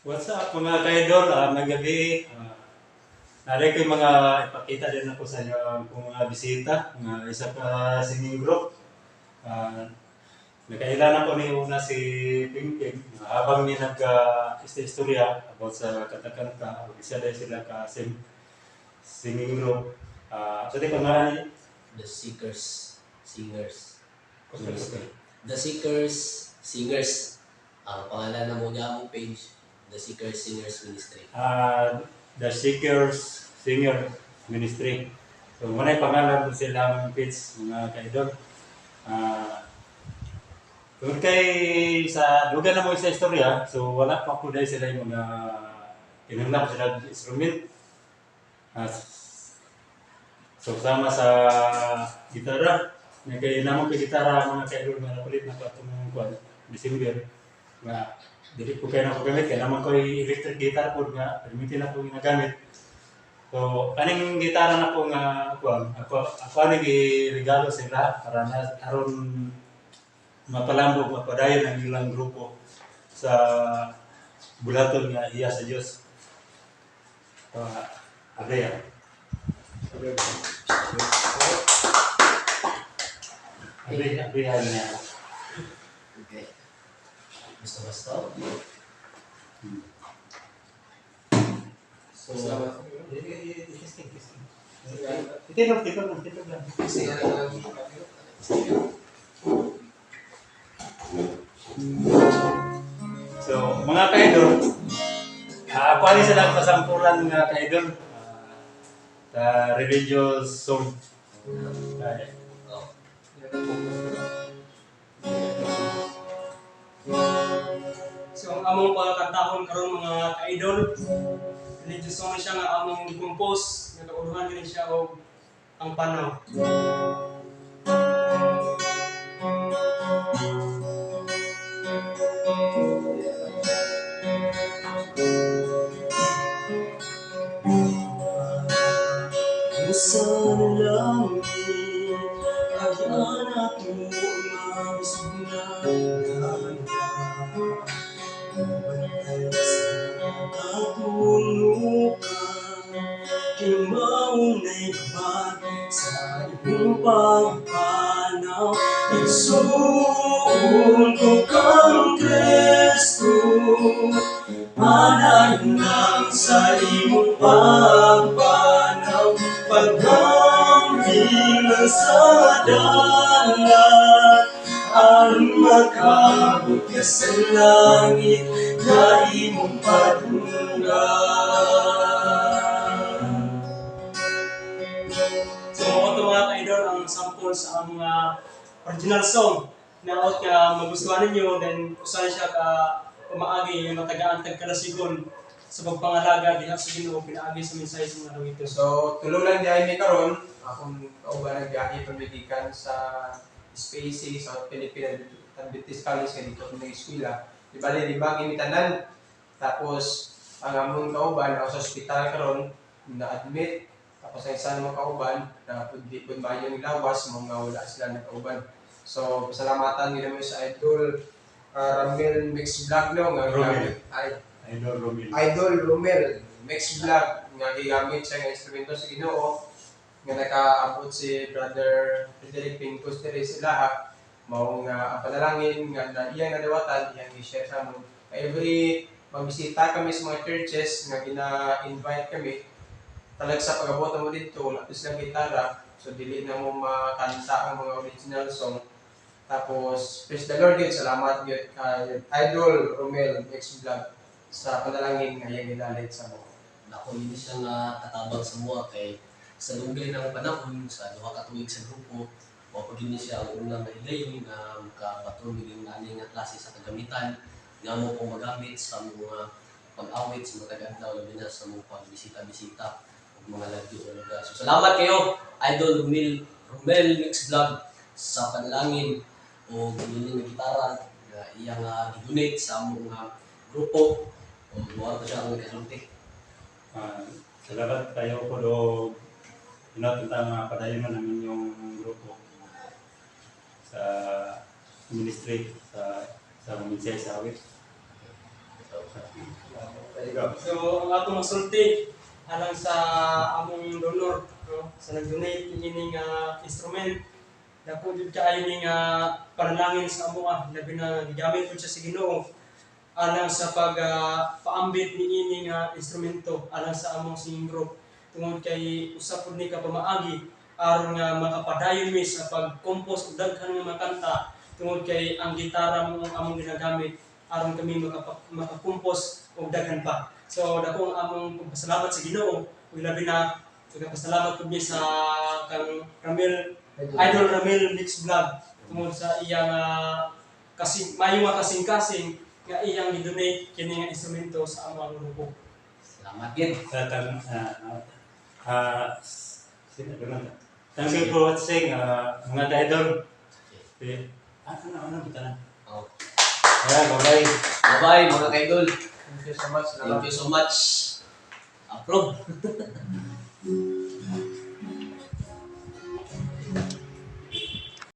What's up, mga ka-idol? May gabi. Naray ko yung mga ipakita din ako sa inyo kung mga bisita, mga isa pa singing group. Nakailan ako ni una si Ping Ping. Habang ni nagka-istorya about sa kanta-kanta, isa dahil sila ka singing group. So di pangalan ni The Seekers Singers Ministry. The Seekers Singers. Ang pangalan ng mga among page, The Seekers Singers Ministry. The Seekers Singer Ministry. So, muna yung pangalan po silang page, mga ka-idol. Tungkol kay sa duga na mo sa istorya, so wala pa ko dahil sila yung mga kinanglan ko sila instrument. So sama sa gitara, nga kay namo kay gitara, mga ka-idol, nga napalit na ko atong kuan December nga dili ko kay nako gamit kay naman ko electric guitar pod nga permiti na ko ginagamit. So kaning gitara na ko nga kuan ako ako ani giregalo sila para na aron mapalambog, mapadayon ang ilang grupo sa bulaton nga iya sa Dios. Abreya. Abreya, abreya niya. Okay. Gusto basta? So, Testing, testing. Titilog, titilog lang, titilog lang. So, mga ka-idol, ako ani sila pasampulan, mga ka-idol. Religious song. Oh. So ang among pagkantahon karon, mga ka-idol, religious song siya nga among gi-compose nga kauluhan gini siya og "Ang Panaw". Sa langit agian ato nga bisog na ganda, bantay sa katunukan, kay maunay babag sa imong pagpanaw. Igsuon ko kang Kristo, padayon lang sa imong pagpanaw, pagdamping lang sa dalat, aron makabot ka sa langit na imong padunggan. So mao to, mga ka-idol, ang sample sa among mga original song na out nga magustuhan ninyo, then usahay siya ka pamaagi nga matagaan tag kalasigon sa pagpangalaga diha sa Ginoo pinaagi sa mensahe sa mga awiton. So, tulo lang diay mi karon. Akong kauban nagbiyahe pamigikan sa Space South Philippine Adventist College kay dito kami nag-eskwela. Di bale lima kami tanan. Tapos ang among kauban ako sa ospital karon na-admit. Tapos ang isa namang kauban na pud di pud maayo ang lawas mo nga wala sila nagkauban. So, pasalamatan nila mo sa Idol Ramil Mix Vlog, no, nga Romel. Ay, Idol Romil. Idol Romel Mix Vlog nga gigamit siya nga instrumento sa Ginoo nga nakaabot si Brother Frederick Pincus diri sa ilaha. Mao nga ang panalangin nga na iyang nadawatan iyang gi-share sa amon. Every magbisita kami sa mga churches nga gina-invite kami, talag sa pag-abot mo dito wala to silang gitara, so dili na mo makanta ang mga original song. Tapos praise the Lord gyud, salamat gyud kay Idol Romel Mix Vlog sa panalangin nga iyang gidalit sa mo. Nako, yun siya nga katabang sa mua kay sa dugay ng panahon sa 2 ka tuig sa grupo, mao pag yun siya ang unang nahigayon nga makabaton yung ani nga klase sa kagamitan nga mo pong magamit sa mga pag-awit sa mga taga-adlaw, labi na sa mga pagbisita-bisita ug mga lagyo nga lugar. So salamat kayo, Idol Romel, Romel Mix Vlog, sa panalangin o yun nga gitara nga iyang gi-donate sa among grupo ug mao to siya ang kasulti. Salamat kayo po do inapunta nga padayon na namin yung grupo sa ministry sa sa mensahe sa awit. So, So, ang atong masulti alang sa among donor, no? Sa nag-donate niini nga instrument, dako jud kaayo ni nga panalangin sa amoa, labi na gigamit pud siya sa Ginoo alang sa pag paambit niini nga instrumento alang sa among singing group, tungod kay usa pud ni ka pamaagi aron nga makapadayon mi sa pag-compose og daghan nga mga kanta, tungod kay ang gitara mo ang among ginagamit aron kami makakompose og daghan pa. So dako ang among pagpasalamat sa Ginoo ug labi na pagpasalamat pud mi sa kang Ramil, Idol Ramil Mix Vlog, tungod sa iyang kasing mayo nga kasing-kasing nga iyang gidonate kini nga instrumento sa among grupo. Salamat gid. Sa tang sino ba na? Thank you for watching, mga ka-idol. Eh, ano ano kita na? Oh. Yeah, bye-bye. Bye-bye, mga kaidol. Thank you so much. Thank you so much. Approve.